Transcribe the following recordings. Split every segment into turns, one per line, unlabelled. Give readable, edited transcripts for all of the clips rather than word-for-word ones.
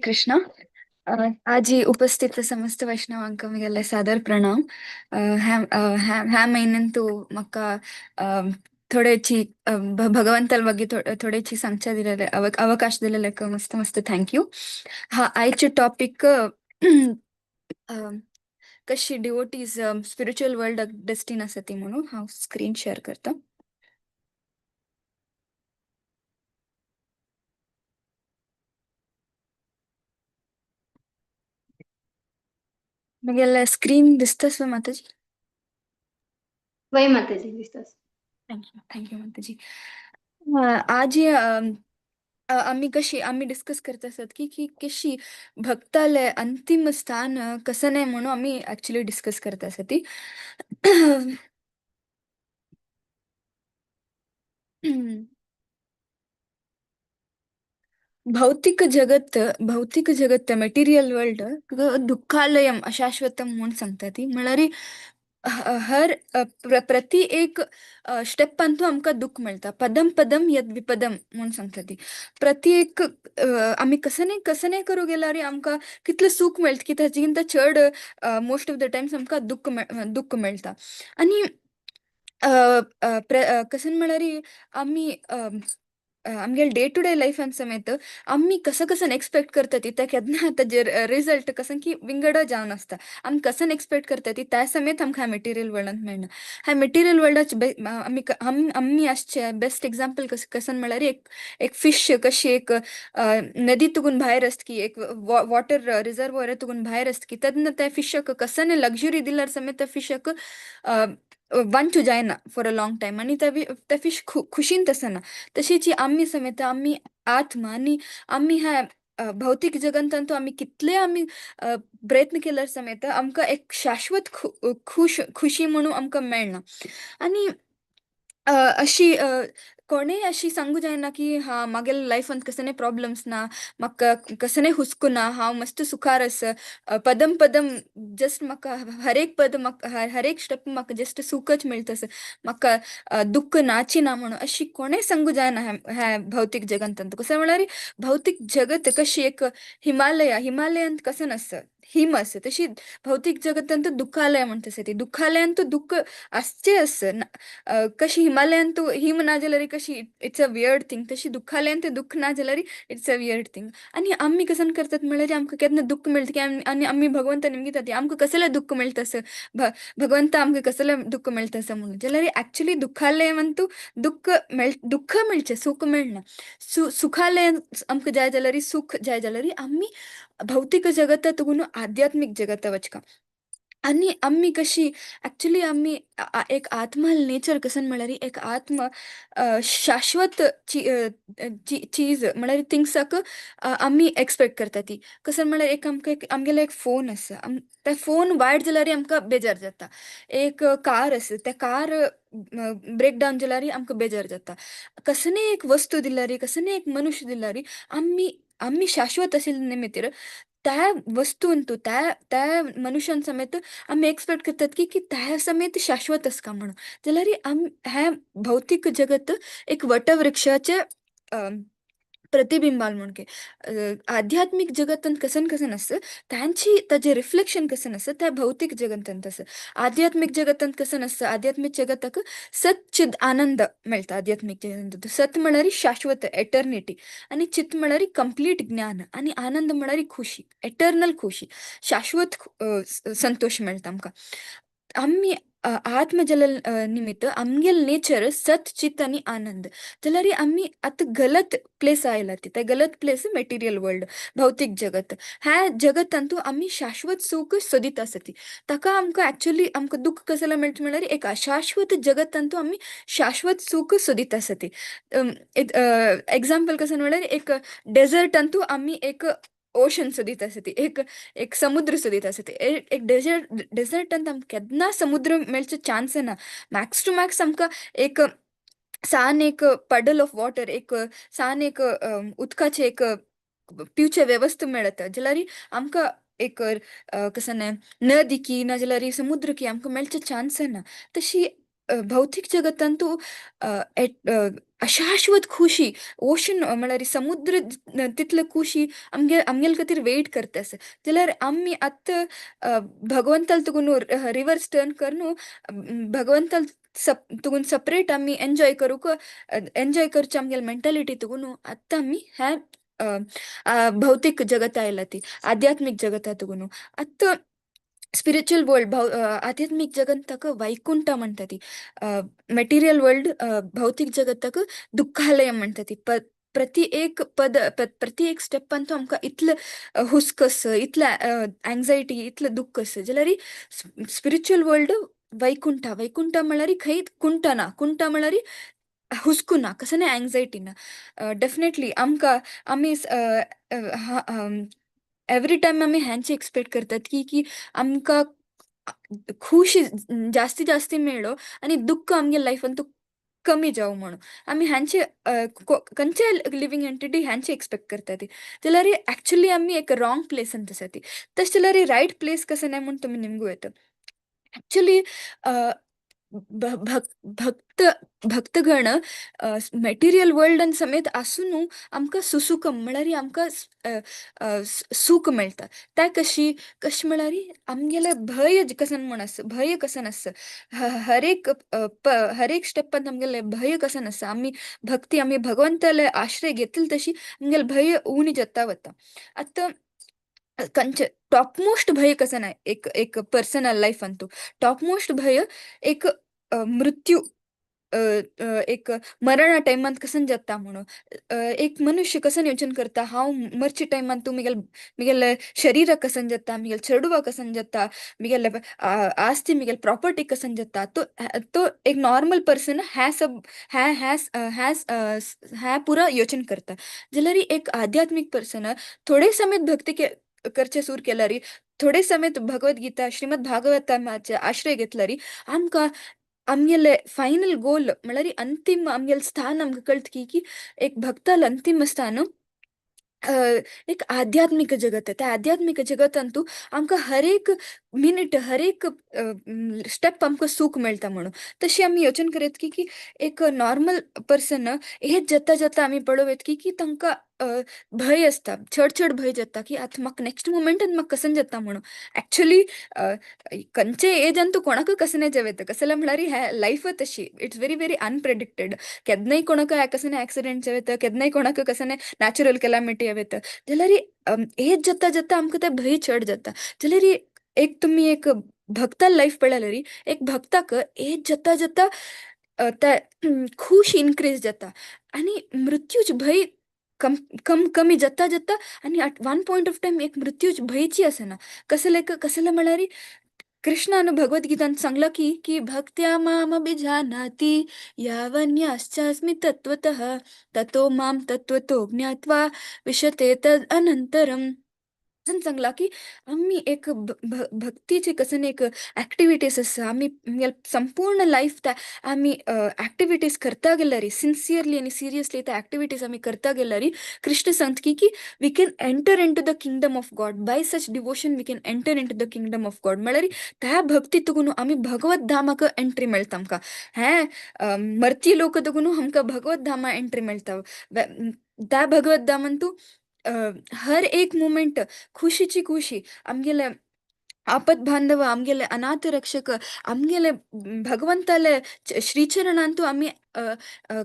कृष्ण. आजी उपस्थित समस्त वैष्णवांक म्हगेले सादर प्रणाम. ह्या ह्या ह्या म्हयन्यान तूं म्हाका थोडेची भगवंताल ಬಗ್ಗೆ थोडेची सांगच्या दिलेले अवकाश दिलेले मस्त मस्त thank you. हा आयचे टॉपिक कशी डिवोटीज स्पिरिच्युअल वर्ल्ड डेस्टिन आसा ती म्हणून हांव स्क्रीन शेअर करता. म्हगेले स्क्रीन दिसता माताजी?
वय माताजी, दिसतास.
Thank you thank you माताजी. आज आम्ही कशी आम्ही डिस्कस करत असत की की कशी भक्ताले अंतिम स्थान कसं नाही म्हणून आम्ही ऍक्च्युली डिस्कस करत असत ती. भौतिक जगत, भौतिक जगत मटेरियल वर्ल्ड दुःखालयम अशाश्वतम म्हणून सांगता ती. म्हळ्यार हर प्रति एक स्टेपांतू आमकां दुःख मेळटा. पदम पदम यद विपदम म्हणून सांगता ती. प्रति एक आमी कसं कसं नाही करू गेल्यार आमकां कितलें सूख मेळटा की ताजे चड मोस्ट ऑफ the times आमकां दुःख दुःख मेळटा. आनी कसं म्हळ्यार आमी आमगेले डे टू डे लायफान समेत आमी कसं कसं एक्सपेक्ट करता ती त्या केन्ना ताजेर रिजल्ट कसं की विंगड जावन आसता. आमी कसं एक्सपेक्ट करता ती त्या समेत आमकां मटेरियल वर्ल्डांत मेळना. ह्या मटेरियल वर्ल्डाचे आमी आमी आसचे बेस्ट एग्जाम्पल कस कसं म्हळ्यार एक एक फिश कशी एक नदी तुगून भायर आसता की एक वॉटर रिजर्वोर तुगून भायर आसता की तेन्ना त्या फिशाक कसं लक्झरी दिल्यार समेत त्या फिशाक वंचू जायना फॉर अ लॉंग टायम आनी त्या फिश खुशीन आसना. तशीच आमी समेत आमी आत्मा आनी आमी ह्या भौतिक जगंतांतू आमी कितले आमी प्रयत्न केल्यार समेत आमकां एक शाश्वत खुश खुशी म्हणून आमकां मेळना. आनी अशी कोणेय अशी सांगू जायना की हा म्हागेले लायफांत कसले प्रॉब्लम्स ना, म्हाका कसले हुस्को ना, हांव मस्त सुखार आसा, पदम पदम जस्ट म्हाका हर एक पद म्हाका हर एक स्टेप म्हाका जस्ट सुखच मेळटा आसा, म्हाका दुःख नाची ना म्हणून अशी कोणेय सांगू जायना ह्या भौतीक जगांत. कसं म्हळ्यार भौतीक जगत कशी एक हिमालया, हिमालयांत कसं आसता हिम आसा तशी भौतीक जगतांत दुःखालय म्हणटा आसा ती. दुःखालयांत दुःख आसचें आसा. कशी हिमालयांत हिम ना जाल्यार कशी it's a weird thing, तशी दुःखालयांत दुःख ना जाल्यार it's a weird thing. आनी आमी कसं करतात म्हळ्यार आमकां केन्ना दुःख मेळटा की आनी आमी भगवंता निमगितात ती आमकां कसलें दुःख मेळटा आसा, भगवंता आमकां कसलें दुःख मेळटा आसा म्हणून. जाल्यार एक्चुली दुःखालय दुःख मेळ दुःख मेळचें सुख मेळना. सुखालय आमकां जाय जाल्यार सुख जाय जाल्यार आमी भौतिक जगता तुगून आध्यात्मिक जगता वचका. आनी आमी कशी एक्चुली आमी एक आत्मा नेचर कसं म्हळ्यार एक आत्मा शाश्वत चीज म्हळ्यार थिंग्साक आमी एक्सपेक्ट करता ती. कसं म्हळ्यार एक आमकां एक आमगेलो एक फोन आसा, त्या फोन वायट जाल्यार आमकां बेजार जाता. एक कार आसा, त्या कार ब्रेक डावन जाल्यार आमकां बेजार जाता. कसली एक वस्तू दिल्यार कसली एक मनुष्य दिल्यार आमी आमी शाश्वत आशिल्ले निमित्तर त्या वस्तूंतू त्या त्या मनुष्यान समेत आमी एक्सपेक्ट करतात की की त्या समेत शाश्वत आसका म्हणून. जाल्यार आम हें भौतीक जगत एक वटवृक्षाचे प्रतिबिंबाल म्हणके. आध्यात्मिक जगतांत कसन कसन आसता तांची ताजें रिफ्लेक्शन कसन आसता त्या भौतीक जगतांत आसा. आध्यात्मिक जगतांत कसन आसता आध्यात्मिक जगताक सत चिद आनंद मेळटा. आध्यात्मिक जगतांत सत म्हळ्यार शाश्वत एटर्निटी आनी चित म्हळ्यार कंप्लीट ज्ञान आनी आनंद म्हळ्यार खुशी, एटर्नल खुशी, शाश्वत संतोश मेळटा आमकां. आमी आत्मजल निमित्त आमगेले नेचर सत चित आनी आनंद जाल्यार आमी आतां गलत प्लेस आयला ती त्या गलत प्लेस मटेरियल वर्ल्ड भौतीक जगत. ह्या जगतांतू आमी शाश्वत सुख सोदीत आसा ती. ताका आमकां एक्चुली आमकां दुःख कसलें मेळटा म्हळ्यार एक अशाश्वत जगतांतू आमी शाश्वत सुख सोदीत आसा ती. एग्जाम्पल कसं म्हळ्यार एक डेजर्टांतू आमी एक ओशन सोदीत आसा ती, एक एक समुद्र सोदीत आसा ती. एक डेजर्टांत आमकां केन्ना समुद्र मेळचो चान्स ना. मॅक्स टू मॅक्स आमकां एक सान एक पडल ऑफ वॉटर, एक सान एक उदकाचें एक पिवचें वेवस्था मेळता जाल्यार आमकां एक कसं न्हय नदी की ना जाल्यार समुद्र की आमकां मेळचो चान्स ना. तशी भौतीक जगतांतू शाश्वत खुशी, ओशन म्हळ्यार समुद्र तितले खुशी आमगेले खातीर वेट करता आसा. जाल्यार आमी आतां भगवंताल तुगून रिवर्स टर्न करून भगवंताल तुगून सपरेट आमी एन्जॉय करूंक, एन्जॉय करचे आमगेले मेंटालिटी तुगून आतां आमी ह्या भौतीक जगता आयला ती आध्यात्मीक जगता तुगून. आतां स्पिरिच्युअल वर्ल्ड, आध्यात्मीक जगत ताका वैकुंठ म्हणटा ती, मटेरियल वर्ल्ड, भौतीक जगताक दुःखालय म्हणटा ती. प्रति एक पद, प्रति एक स्टेपान तो आमकां इतले हुस्कस, इतले एंग्जायटी, इतले दुःख आसा. जाल्यार स्पिरिच्युअल वर्ल्ड वैकुंठ. वैकुंठ म्हळ्यार खंय कुंठ ना, कुंठ म्हळ्यार हुस्को ना, कसले एंग्जायटी ना. डेफिनेटली आमकां आमी एवरी टायम आमी ह्यांचे एक्सपेक्ट करतात की की आमकां खुशी जास्ती जास्ती मेळो आनी दुःख आमगे लायफान तो कमी जावं म्हणून. आमी ह्यांचे, खंयचे लिवींग एंटिटी ह्यांचे एक्सपेक्ट करतात. जाल्यार एक्चुअली आमी एक रॉंग प्लेसान आसा ती. तशें जाल्यार रायट प्लेस कसं नाही म्हूण तुमी निमगू येता. एक्चुअली भक्त भक्तगण मटेरियल वर्ल्डान समेत आसून आमकां सुसुकम म्हळ्यार आमकां सूख मेळटा. त्या कशी कशें म्हळ्यार आमगेले भंय कसन म्हूण आसा, भंय कसन आसा, हर एक स्टेपान आमगेले भंय कसन आसा. आमी भक्ती, आमी भगवंताले आश्रय घेतले तशी आमगेले भंय उणी जाता वता. आतां कंचे टॉप मोस्ट भय कसं नाही एक एक personal life Antu top most भय एक मृत्यू, एक मरणा टायमान कसन जाता म्हणून. एक मनुष्य कसन योजन करता, हांव मरचे टायमान तूं मिगेल मिगेले शरीर कसन जाता, मिगेल चेडवा कसन जाता, मिगेले आस्ती, मिगेल प्रॉपर्टी कसन जाता. तो तो एक नॉर्मल पर्सन ह्या सब ह्या ह्या ह्या ह्या पुरा योजन करता. जाल्यार एक आध्यात्मिक पर्सन थोडे समेत भक्ती करचे सुरू केल्यार, थोडे समेत भगवद्गीता, श्रीमद भागवताचे आश्रय घेतल्यार आमकां आमगेले फायनल गोल म्हळ्यार अंतिम आमगेले स्थान आमकां कळटा की की एक भक्ताल अंतिम स्थान एक आध्यात्मिक जगत. त्या आध्यात्मिक जगतांतू आमकां हर एक मिनिट, हर एक स्टेप आमकां सूख मेळटा म्हणून. तशी आमी योजन करत की की एक नॉर्मल पर्सन हेच जाता जाता आमी पळोवयत की की तांकां भंय आसता, चड चड भंय जाता की आतां म्हाका नेक्स्ट मुमेंटान म्हाका कसन जाता म्हणून. एक्चुअली खंयचे एजान तूं कोणाकूय कसने जावं येता. कसले म्हळ्यार ह्या लायफच तशी, it's very very unpredicted. केन्नाय कोणाक कसने एक्सिडेंट जावं येता, केन्नाय कोणाक कसने नॅचरल कॅलामिटी येता. जाल्यार एज जाता जाता आमकां ते भंय चड जाता. जाल्यार एक तुमी एक भक्ता लायफ पळयल्यार एक भक्ताक एज जाता जाता त्या खुश इनक्रीज जाता आनी मृत्यूच भंय कम कम कमी जाता जाता आनी at one point of time एक मृत्यूच भंयची आसना. कसले कसले म्हळ्यार कृष्णान भगवद्गीतान सांगला की की भक्त्या मामभिजानाति यावन्याश्चास्मि तत्त्वतः ततो मां तत्त्वतो ज्ञात्वा विशते तद अनंतरम. सांगला की आमी एक भक्तीचे कसन एक ऍक्टिव्हिटीज आसा, आमी संपूर्ण लायफ त्या आमी ऍक्टिव्हिटीज करता गेल्यार, सिन्सियरली आनी सिरियसली त्या ऍक्टिव्हिटीज आमी करता गेल्यार, कृष्ण सांगता की की we can enter into the kingdom of God. By such devotion we can enter into the kingdom of God. म्हळ्यार त्या भक्ती तुगून आमी भगवत धामाक एंट्री मेळटा आमकां. हें मर्ती लोक तुगून आमकां भगवत धामा एंट्री मेळटा. त्या भगवत धामान तूं हर एक मुमेंट खुशीची खुशी, आमगेले आपद बांधव, आमगेले अनाथ रक्षक, आमगेले भगवंताले श्रीचरणांतू आमी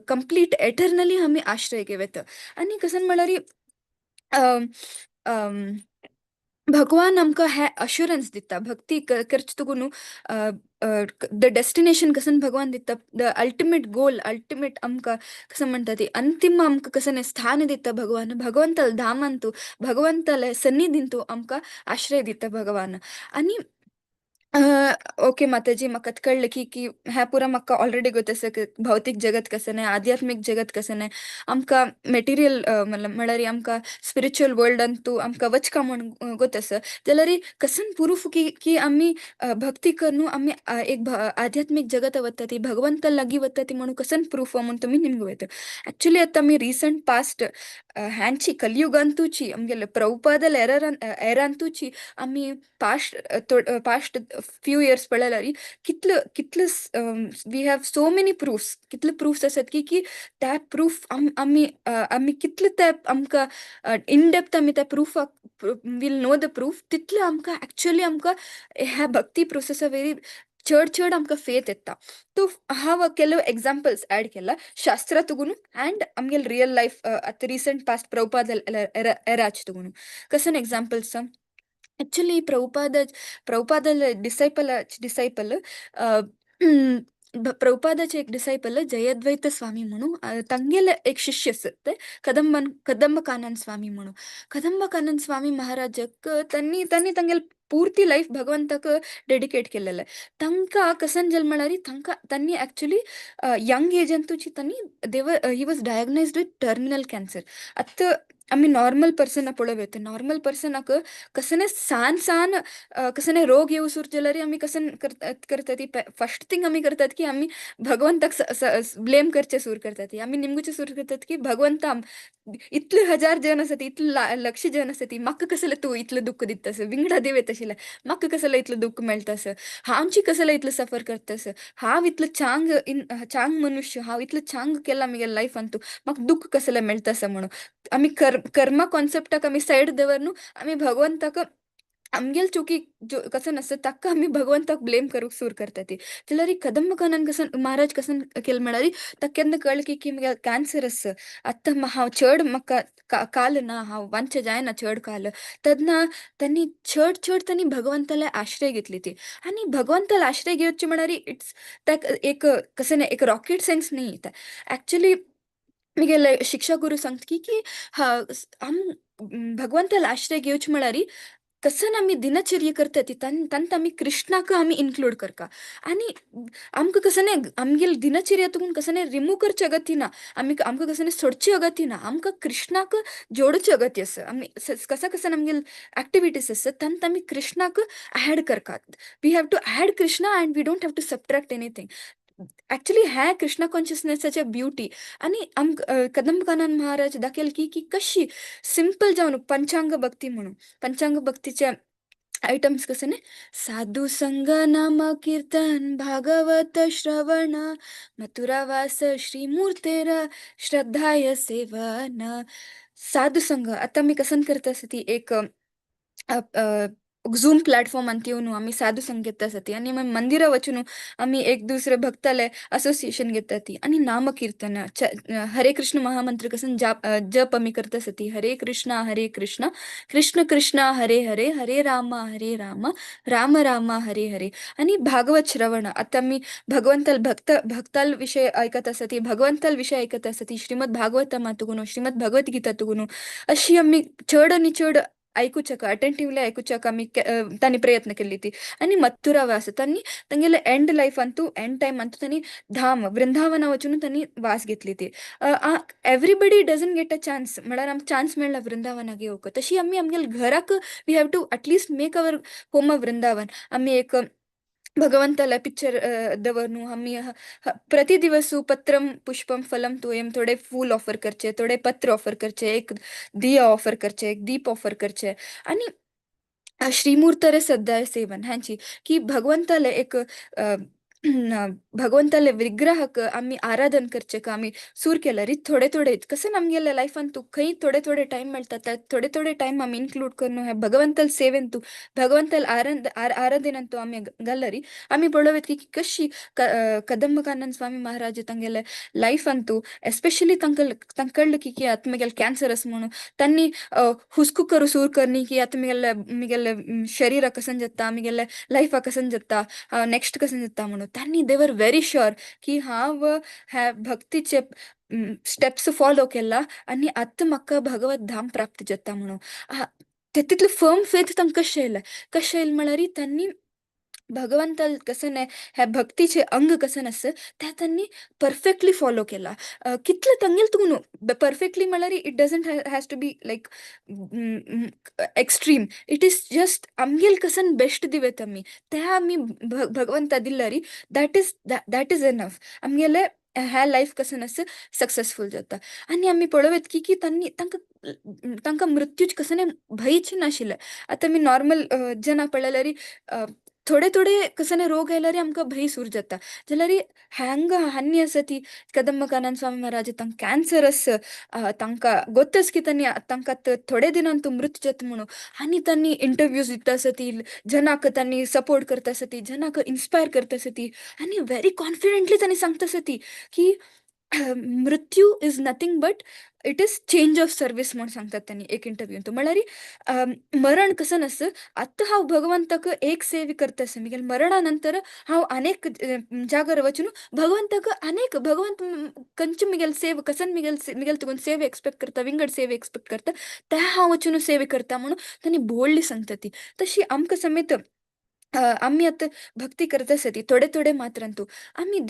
कंप्लीट एटर्नली आमी आश्रय घेवत. आनी कसन म्हळ्यार भगवान आमकां हे अश्युरन्स दिता, भक्ती करचे तुगून the destination कसन भगवान दिता, the ultimate goal, ultimate आमकां कसं म्हणटा ती अंतिम आमकां कसन स्थान दिता भगवान, भगवंताले धामांतू, भगवंताले सन्निधींतू आमकां आश्रय दिता भगवान. आनी ओके माताजी, म्हाका कळ्ळें की की हें पुरा म्हाका ऑलरेडी गोत आसा की भौतीक जगत कसं नाही, आध्यात्मिक जगत कसं नाही, आमकां मेटिरियल म्हळ्यार आमकां स्पिरिच्युअल वर्ल्डांतू आमकां वचका म्हूण गोत आसा. जाल्यार कसन प्रूफ की की आमी भक्ती करून आमी एक आध्यात्मिक जगत वता ती, भगवंता लागीं वता ती म्हणून कसन प्रूफ म्हूण तुमी निमगू येता. एक्चुअली आतां आमी रिसंट पास्ट ह्यांची कलियुगांतूची आमगेले प्रभुपादल एरांतूची आमी पास्ट पास्ट फ्यू इयर्स पळयल्यार कितले कितले we have so many proofs, कितले प्रूफ्स आसात की की त्या प्रूफ आमी आमी कितले ते आमकां इन डेप्थ आमी त्या प्रुफाक will know the proof, तितले आमकां एक्चुअली आमकां ह्या भक्ती प्रोसेसा वेरी चड चड आमकां फेथ येता. सो हांव ಕೆಲವು एक्साम्पल्स ऍड केला शास्त्रा तुगून अँड आमगेले रियल लायफ, आतां रिसंट पास्ट प्रभुपाद एराच तुगून. कसन एग्जाम्पल्स? एक्चुअली प्रभुपाद, प्रभुपादले डिसायपल डिसायपल प्रभुपादाचे एक डिसायपल जयद्वैत स्वामी म्हणून, तांगेले एक शिष्य आसत ते कदंबन कदंब कानन स्वामी म्हणून. कदंब कानन स्वामी महाराजक त्यांनी त्यांनी तांगेले पूर्ती लायफ भगवंताक डेडिकेट केलेले. तांकां कसन जल्म म्हळ्यार तांकां तांणी एक्चुअली यंग एजांतूच तांणी they were he was diagnosed with terminal cancer. आतां आमी नॉर्मल पर्सन पळोवया, नॉर्मल पर्सनाक कसने सान सान कसने रोग येऊ सुरू जाल्यार आमी कसन करतात? फर्स्ट थिंग आमी करतात की आमी भगवंताक ब्लेम करचे सुरू करतात. आमी निमगुचे सुरू करतात की भगवंता, इतले हजार जन आसात, इतले लक्ष जन आसात, म्हाका कसलें तूं इतलें दुःख दितास? विंगडा देव येत आशिल्लें, म्हाका कसलें इतलें दुःख मेळटास? हांवची कसलें इतलें सफर करतास? हांव इतलें चांग इन चांग मनुष्य, हांव इतलें चांग केलां म्हगेल्या लायफान, तूं म्हाका दुःख कसलें मेळटासा म्हणून आमी कर्मा कॉन्सेप्टाक आमी सायड दवरनु आमी भगवंताक आमगेल चुकी जो कसन आसता ताका आमी भगवंताक ब्लेम करूंक सुरू करता ती. जाल्यार कदंब कानन कसन महाराज कसन केलें म्हळ्यार ताका केन्ना कळ्ळें की की म्हगे कॅन्सर आसा, आतां हांव चड म्हाका काल ना, हांव वांचे जायना चड काल, तेन्ना तांणी चड चड तांणी भगवंताले आश्रय घेतली ती. आनी भगवंताले आश्रय घेवचे म्हळ्यार it's ताका एक कसं एक रॉकेट सायन्स न्ही. एक्चुअली म्हगेले शिक्षा गुरू सांगता की की आम भगवंताले आश्रय घेवचे म्हळ्यार कसन आमी दिनचर्या करता ती तांत आमी कृष्णाक आमी इन्क्लूड करता आनी आमकां कसं आमगेले दिनचर्या तुकून कसं रिमूव करचे अगती ना, आमी आमकां कसं सोडची अगती ना, आमकां कृष्णाक जोडचे अगती आसा. आमी कसा कसन आमगेले एक्टिविटीज आसा तांत आमी कृष्णाक ऍड करतात. We have to add Krishna and we don't have to subtract anything. Actually ह्या कृष्णा कॉन्शियसनेसाचे ब्युटी. आनी आमकां कदंब कानन महाराज दाखयल की की कशी सिंपल जावन पंचांग भक्ती म्हणून. पंचांग भक्तीचे आयटम्स कसे न्ही? साधू संग, नाम कीर्तन, भागवत श्रवण, मथुरावास श्रीमूर्तेर श्रद्धाय सेवन. साधू संघ आता मी कसन करता आसा ती एक झूम प्लॅटफॉर्मान येवन आमी साधू संघ घेता आसा ती आनी मागीर मंदिरा वचून आमी एक दुसरे भक्ताले असोसिएशन घेता ती. आनी नामकीर्तन, हरे कृष्ण महामंत्र कसन जाप जप आमी करता आसा ती, हरे कृष्णा हरे कृष्णा कृष्ण कृष्ण हरे हरे, हरे राम हरे राम राम राम हरे हरे. आनी भागवत श्रवण, आता आमी भगवंताल भक्त भक्ताल विषय आयकत आसा ती, भगवंताल विषय आयकत आसा ती, श्रीमद भागवतमा तुगून, श्रीमद भगवत गीता तुगून, अशी आमी चड आनी चड आयकुच्याक, अटेंटिवली आयकुच्याक आमी तांणी प्रयत्न केल्ली ती. आनी मथुरा वास, तांणी तांगेले एंड लायफांतू, एंड टायमांतू तांणी धाम वृंदावना वचून तांणी वास घेतली ती. Everybody doesn't get a chance, म्हळ्यार आमकां चान्स मेळना वृंदावनाक येवंक. तशी आमी आमगेले घराक we have to at least make our home a Vrindavan. आमी एक भगवंताला पिक्चर दवरनु आमी प्रति दिवसू पत्रम पुष्पम फलम तोयम, थोडे फूल ऑफर करचे, थोडे पत्र ऑफर करचे, एक दिया ऑफर करचे, एक दीप ऑफर करचे. आणि श्रीमूर्तरे सद्दाय सेवन ह्यांची की भगवंताले एक भगवंताले विग्रहक आमी आराधन करचे का आमी सूर केल्यार थोडे थोडे कशें आमगेल्या लायफान तूं खंय थोडे थोडे टायम मेळटा, ते थोडे थोडे टायम आमी इन्क्लूड करून हे भगवंताल सेवेन तूं भगवंताल आराधनेन तूं आमी घालरी आमी पळोवयत की कशी कदंब कानन स्वामी महाराज तांगेले लायफान तूं एस्पेशली तांकां तांकां कळ्ळें की की आतां म्हगेलें कॅन्सर आसा म्हणून तांणी हुस्को करूं सूर करनी की आतां म्हगेले म्हगेले शरीरा कसन जाता, म्हगेले लायफा कसन जाता, नेक्स्ट कसन जाता म्हणून. तांणी दे वर व्हेरी शुअर की हांव ह्या भक्तीचे स्टेप्स फॉलो केला आनी आतां म्हाका भगवत धाम प्राप्त जाता म्हणून. ते तितले फर्म फेथ तांकां कशें येयलें? कशें येयलें म्हळ्यार तांणी भगवंताल कसं नाही ह्या भक्तीचे अंग कसं आसता त्या तांणी परफेक्टली फॉलो केला. कितले तांगेले तुका न्हू परफेक्टली म्हळ्यार it doesn't has to be like extreme, it is just आमगेल कसन बेस्ट दिवेत आमी त्या आमी भगवंता दिल्यारी that is enough. आमगेले ह्या लायफ कसन आसा सक्सेसफूल जाता. आनी आमी पळोवयत की की तांणी तांकां तांकां मृत्यूच कसं भंयच नाशिल्लें. आतां आमी नॉर्मल जना पळयल्यार थोडे थोडे कसने रोग आयल्यार आमकां भंय सुरू जाता. जाल्यार हँग हान्नी आसा ती कदंब कानन स्वामी महाराज तांकां कॅन्सर आस, तांकां गोत्तच की तांणी तांकां थोडे दिनान तूं मृत्यू जाता म्हणून, आनी तांणी इंटरव्यूज दिता आसा ती, जनाक तांणी सपोर्ट करता आसा ती, जनाक इन्स्पायर करता आसा ती, आनी व्हेरी कॉन्फिडंटली तांणी सांगता आसा ती की मृत्यू is nothing but it is change of service म्हूण सांगतात त्यांनी एक इंटरव्यू. म्हळ्यार मरण कसं नसतं, आतां हांव भगवंताक एक सेवे करता आसा, मिगेल मरणा नंतर हांव अनेक जागर वचून भगवंताक अनेक भगवंत कंच मिगेल सेव कसन मिगेल मिगेल तुगून सेवे एक्सपेक्ट करता, विंगड सेवे एक्सपेक्ट करता, त्या हांव वचून सेवे करता म्हणून त्यांनी बोल्डली सांगता ती. तशी आमकां समेत आमी आतां भक्ती करत आसा ती थोडे थोडे मात्रांतू आमी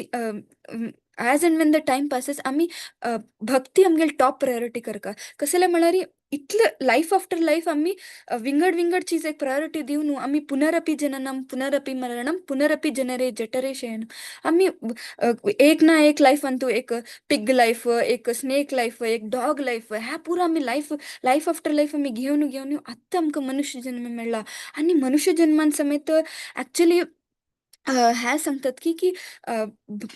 as and when the time passes आमी भक्ती आमगेली टॉप प्रायोरिटी करका. कसले म्हळ्यार इतले लायफ आफ्टर लायफ आमी विंगड विंगड चीज एक प्रायोरिटी दिवन आमी पुनरपी जननम पुनरपी मरणम पुनरपी जनरे जठरे शयनम, आमी एक ना एक लायफांतू एक पिग लायफ, एक स्नेक लायफ, एक डॉग लायफ, ह्या पुरा आमी लायफ लायफ आफ्टर लायफ आमी घेवन घेवन आतां आमकां मनुष्य जन्म मेळ्ळा. आनी मनुष्य जन्मान समेत ऍक्च्युली ह्या सांगतात की की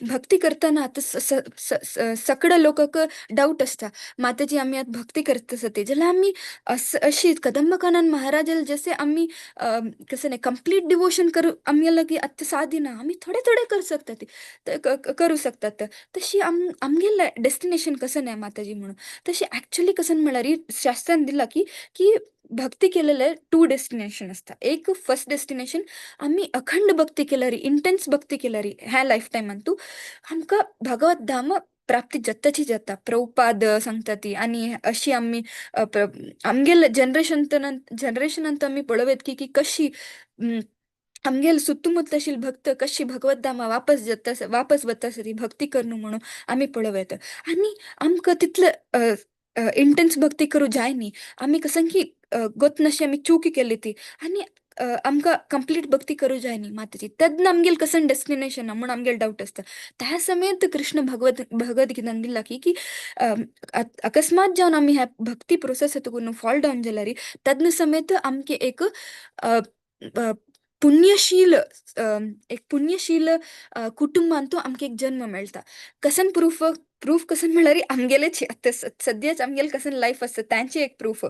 भक्ती करताना आतां सगळ्या लोकांक डाऊट असता, माताजी आमी आतां भक्ती करता आसा जाल्यार आमी अशी कदंब कानन महाराजाल जसे आमी कसं नाही कंप्लीट डिवोशन करू आमी लागी आतां साध्य ना, आमी थोडे थोडे करू शकतात, करू शकतात. तशी आमगेले डेस्टिनेशन कसं नाही माताजी म्हणून, तशी ऍक्च्युली कसं म्हळ्यार शास्त्रान दिला की की भक्ती केलेले टू डेस्टिनेशन असता. एक फर्स्ट डेस्टिनेशन आमी अखंड भक्ती केल्यार, इंटेन्स भक्ती केल्यार ह्या लायफ टायमान तूं आमकां भगवत धाम प्राप्ती जाताची जाता. प्रभुपाद सांगता ती. आनी अशी आमी आमगेले जनरेशन जनरेशनांत आमी पळोवयत की की कशी आमगेले सुत्तुमुत्तशील भक्त कशी भगवत धामा वापस जाता, वापस वता ती भक्ती करून म्हणून आमी पळोवयत. आनी आमकां तितले इंटेन्स भक्ती करूं जाय न्ही, आमी कसं की गोत नशी आमी चूक केली ती आनी आमकां कंप्लीट भक्ती करूं जाय न्ही माताजी, तेन्ना आमगेले कसन डेस्टिनेशन म्हणून आमगेले डाऊट असता. त्या समेत कृष्ण भगवद्गीतान दिला की की अकस्मात जावन आमी ह्या भक्ती प्रोसेस फॉल डावन जाल्यार तेन्ना समेत आमके एक पुण्यशील एक पुण्यशील कुटुंबांतू आमकां एक जन्म मेळटा. कसन प्रूफ प्रूफ कसन म्हळ्यार आमगेलेच आतां सद्याच आमगेले कसन लायफ आसता तांची एक प्रूफ.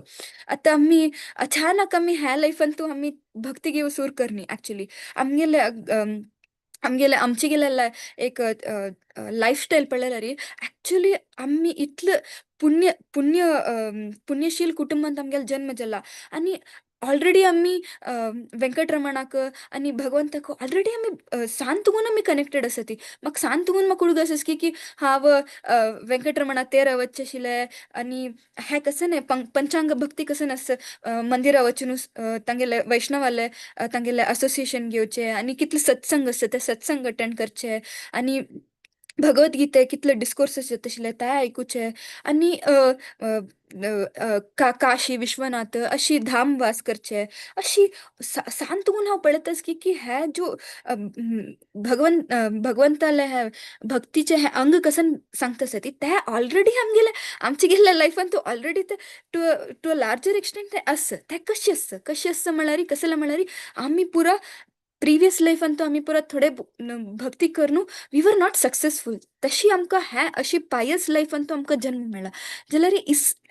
आतां आमी अचानक आमी ह्या लायफांतू आमी भक्ती घेवं सुरू करनी, ऍक्च्युली आमगेले आमगेले आमचे गेलेले एक लायफस्टायल पळयल्यार ऍक्च्युली आमी इतले पुण्य पुण्य पुण्यशील कुटुंबांत आमगेलो जन्म जाला आनी ऑलरेडी आमी वेंकटरमणाक आनी भगवंताक ऑलरेडी आमी सांतगून आमी कनेक्टेड आसा ती. म्हाका सांतगून म्हाका उडगास आसा की की हांव वेंकटरमणा तेरा वच्चे आशिल्लें आनी हें कसं न्ही पंचांग भक्ती कसं आसता, मंदिरा वचून तांगेले वैष्णवाले तांगेले असोसिएशन घेवचें आनी कितले सत्संग आसता ते सत्संग अटेंड करचे आनी भगवद्गीते कितले डिस्कोर्सेस येता आशिल्ले ते आयकुचे आनी काशी विश्वनाथ अशी धाम वास करचे. अशी सांतगून हांव पळयताच की की हे जो भगवंताले हे भक्तीचे हे अंग कसन सांगता आसा ती ते ऑलरेडी आमगेले आमचे गेल्ल्या लायफान तूं ऑलरेडी ते टू अ लार्जर एक्सटेंट ते आसा. ते कशें आसता, कशें आसता म्हळ्यार कसले म्हळ्यार आमी पुरा प्रिवियस लायफान तो आमी परत थोडे भक्ती करून we were not successful, तशी आमकां ह्या अशी पायस लायफान तो आमकां जन्म मेळ्ळा. जाल्यार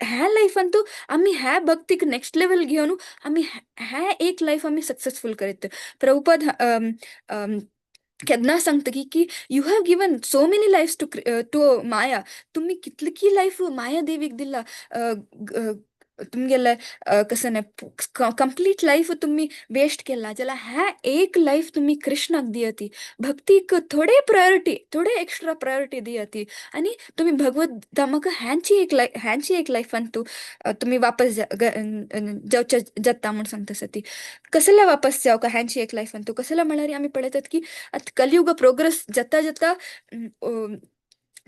ह्या लायफान तो आमी ह्या भक्तीक नेक्स्ट लेवल घेवन आमी ह्या एक लायफ आमी सक्सेसफूल करीत. प्रभुपद केन्ना सांगता की की you have given so many life to Maya, तुमी कितली लायफ माया देवीक दिला, तुमगेले कसं नाही कंप्लीट लायफ तुम्ही वेस्ट केला, जाल्यार ह्या एक लायफ तुमी कृष्णाक दियती, भक्तीक थोडे प्रायोरिटी, थोडे एक्स्ट्रा प्रायोरिटी दियती आनी तुमी भगवत धामाक ह्यांची एक लायफान तूं तुमी वापस जावचे जाता म्हूण सांगता आसा ती. कसले वापस जावका ह्यांची एक लायफान तूं कसले म्हळ्यार आमी पळयतात की आतां कलयुग प्रोग्रेस जाता जाता